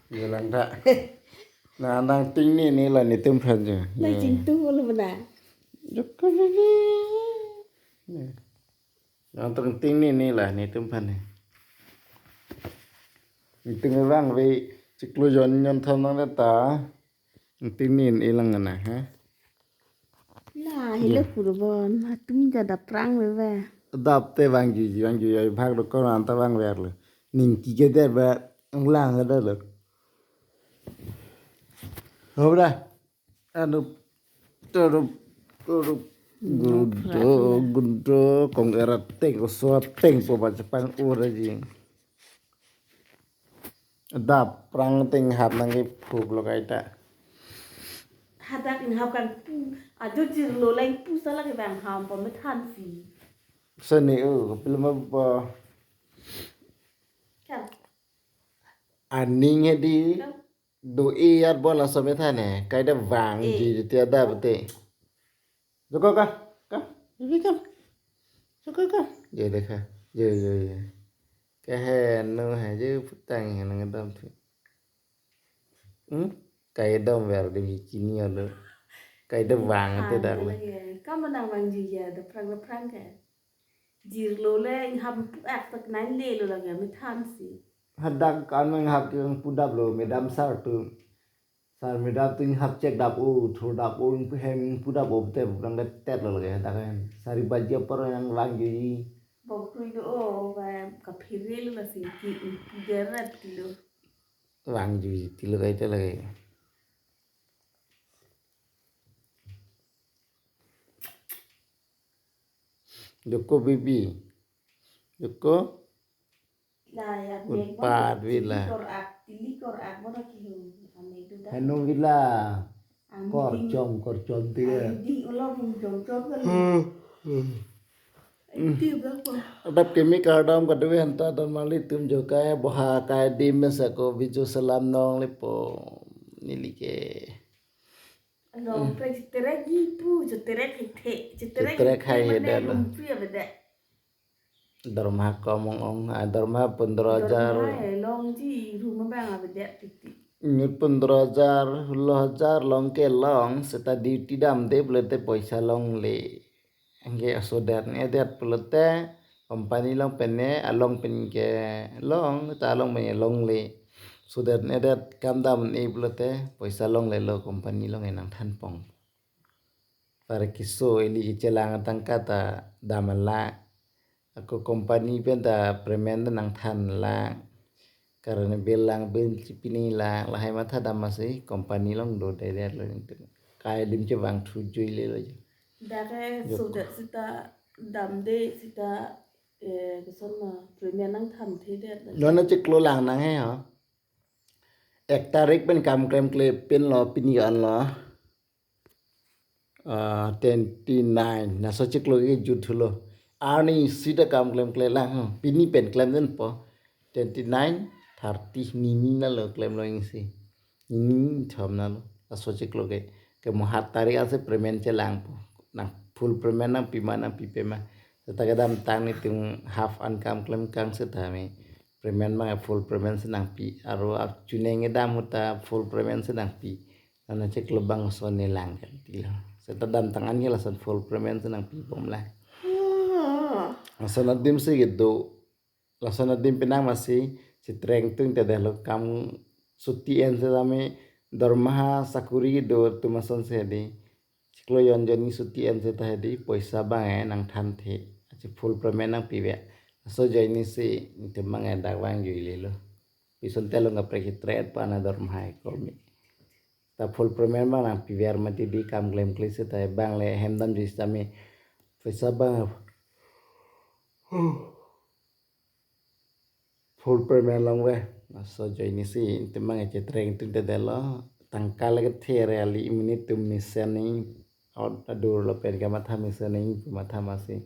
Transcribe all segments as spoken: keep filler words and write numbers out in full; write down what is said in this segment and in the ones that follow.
Yo lang ta. Na nangting ni ni la netum aphan jo. Nang chingtung lo mana. Joko ni ni. Ni. Nangting ni ni la netum aphan ni. Netum vangve chiklo jon jonthom nang ta. Netum ni ni lang na ha. La helo puro bon. Hatum ja daprang veve. Dap te vangjuiji vangjuiji bhag dokon anta vangverlo. Ningke ke der ba lang der lo. Hobra. Anu, turup, turup. Gudo, gudo, kong erat teng, osua teng, po baca pang ura ji. Daprang teng hap nangkephup lo kaita. Hadak inghap kan pu, ajo jirlo lain pu sala ke bang ham po methan si. Seni u, kapil ma po. Kan. Aning hedi. Kan. Do-e yar bola so methan he, kaita vangji. Eh. Jiti ada bete. Joko ka, ka, ibi ka. Joko ka. Ye dekha. Ye, ye, ye. Kahe no hai je putang he nang dam thu. Hmm? Kaidam ver de chini alo. Kaita vang te dak le. Kam nang vangji ya, daprang daprang ke. Jirlo le inghap pu ak tak nang le lo lagi methan si. Hadak kan menghap ke pudap lo, madam sar tu. Sar madam tu inghap chek dap o, thur dap o, ingpu hem ingpu dap o, te pulang det tet lo lagi hadak kan. Sari baji apar yang vangji. Bok tui do o, ba kaphire lo la si ki ingpu deret ti lo. Vangji ti lo kaita lagi. Joko bibi. Joko. Nah, ya, un mek bang pat tu vila. Tili kor ak, tili kor ak, mana kihu. Ame itu dah. Hanu vila. Ang ding. Korchom, korchom dia. Ang ding ulo bung jom jom kan. Hmm, hmm. Itu berapa? Adap kemi kardom kadua anta dan mali tum jo kai boha kai di mesa ko video salam nong lepo neli ke. Long pe ceterek ji pu, ceterek hethe, ceterek hethe hai mana dan. Lung pu ya beda. Dorma kom ong ong, ah, dorma pondro hajar. Dorma he long ji, rumah bang abeda titi. Inut pondro hajar, hulo hajar long ke long, seta duty damde pulote poisa longle. Anke asodet ne det pulote company long pen ne along pen ke long, ta along pen ke longle. Sodet ne det kam dam ne pulote poisa longlelo company long enang thanpong. Para kiso ili kichelang atangka ta dam ala. Ako company pen ta payment nangthan lang. Karena bill lang, bill chipini lang, lahai matha dam masi company long do dai dai lo. Kai lim chevang thu jui le lo. Dak ke jo sodet seta damde seta, eh, koson na payment nangthan the det lo. Non na chiklo lang nang he ho. Ek tarik pen kam klemkle pen lo pini an lo. Ah, twenty nine. Laso chiklo ke jut thulo. Arni seta kam klemkle lang ho. Pini pen klem den po. Twenty nine, thirty nini na lo klem lo isi. Nini thom na lo. Laso chiklo ke. Ke mo hat tarik ase payment chelang po. Nang full payment nangpi ma nangpipe ma. Seta kedamtang netum half an kam klem kang seta me. Payment ma full payment si nangpi. Aro ap chuneng edam ahut ta full payment si nangpi. Nana chiklo bangso ne lang kan tilo. Seta damtang an ke lason full payment si nangpi bom lang. Lason adim si kedo. Lason adim penang masi chetreng tung te delo kam suti en se dame dormaha sakuri do atum ason si hedi. Chiklo jon jon ni suti en se ta hedi poisa bang e nangthan the. Achi full payment nangpi ve. Laso ajoine si netum bang e dak vang jui lelo. Pison telong kaprek chetreng pana dormaha ekomi. Ta full payment bang nangpiver mati di kam klemkle seta bang le hem dam jui seta me poisa bang full payment long ve. Laso ajoine si netum bang e chetreng tung te delo. Tangka le kethe re ali minute tum mesen ni. Out adur lo pen kamatha mesen ni pu matha masi.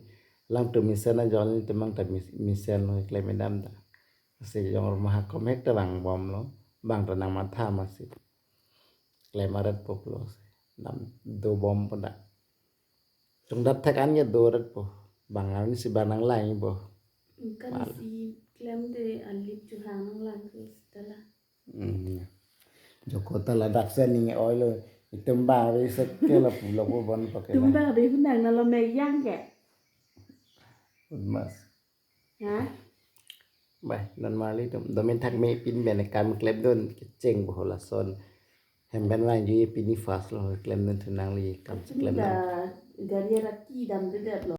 Lang tum mesen na jon netum bang ta mis-, mesen lo klem edam ta. Si jong rumah komek ta bang bom lo. Bang ta nang matha masi. Klem aret po pulo si. Dam do bom po da. Chungdat thek an ke do aret po. Bang an si bang nang lang po. Kan mal. Si klem de alip chuhang nang lang ke seta la. Hmm, ya. Joko ta ladak si ning oilo. Itum bang ave seke lapu lapu bon pakai. Itum bang ave hu nang nalo mek yang ke. Udmas. Ha? Bai, non marli dum domin thak me pin ben kam klemdun kecheng boho lason. Hem ben lang ju pini fast lo klemdun thu nangli kam si klemdun. Da gari raki damdedet lo.